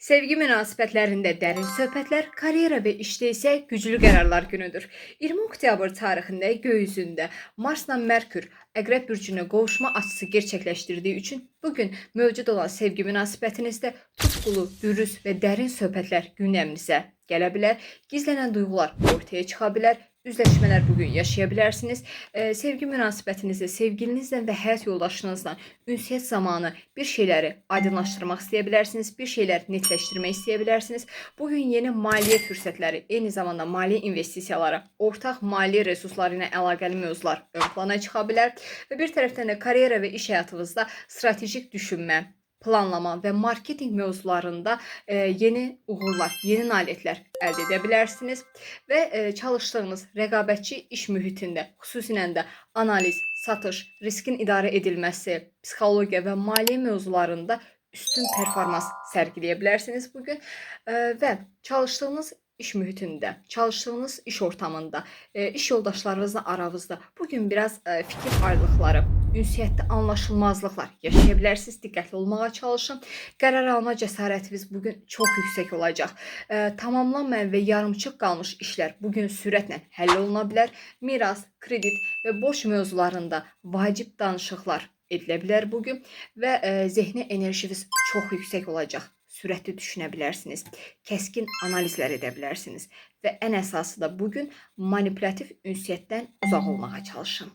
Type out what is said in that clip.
Sevgi münasibətlərində dərin söhbətlər, karyera və işdə isə güclü qərarlar günüdür. 20 oktyabr tarixində göy üzündə Marsla Merkür Əqrəb bürcünə qovuşma açısı gerçəkləşdirdiyi üçün bu gün mövcud olan sevgi münasibətinizdə tutqulu, dürüst və dərin söhbətlər gündəminizə gələ bilər. Gizlənən duyğular ortaya çıxa bilər. Üzləşmələr bugün yaşaya bilərsiniz. Sevgi münasibətinizdə sevgilinizlə və həyat yoldaşınızla ünsiyyət zamanı bir şeyləri aydınlaşdırmaq istəyə bilərsiniz, bir şeylər netləşdirmək istəyə bilərsiniz. Bugün yeni maliyyə fürsətləri, eyni zamanda maliyyə investisiyaları, ortaq maliyyə resursları ilə əlaqəli mövzular ön plana çıxa bilər və bir tərəfdən də karyera və iş həyatınızda stratejik düşünmə, planlama və marketinq mövzularında yeni uğurlar, yeni nailiyyətlər əldə edə bilərsiniz və çalışdığınız rəqabətçi iş mühitində, xüsusilə də analiz, satış, riskin idarə edilməsi, psixologiya və maliyyə mövzularında üstün performans sərgiləyə bilərsiniz bu gün. Və çalışdığınız iş mühitində, çalışdığınız iş ortamında, iş yoldaşlarınızla aranızda bu gün biraz fikir ayrılıqları, ünsiyyətdə anlaşılmazlıqlar yaşaya bilərsiniz. Diqqətli olmağa çalışın. Qərar alma cəsarətiniz bu gün çox yüksək olacaq. Tamamlanmayan və yarımçıq qalmış işlər bu gün sürətlə həll oluna bilər. Miras, kredit və borc mövzularında vacib danışıqlar edilə bilər bu gün və zehni enerjiniz çox yüksək olacaq. Sürətli düşünə bilərsiniz, kəskin analizlər edə bilərsiniz və ən əsası da bu gün manipulyativ ünsiyyətdən uzaq olmağa çalışın.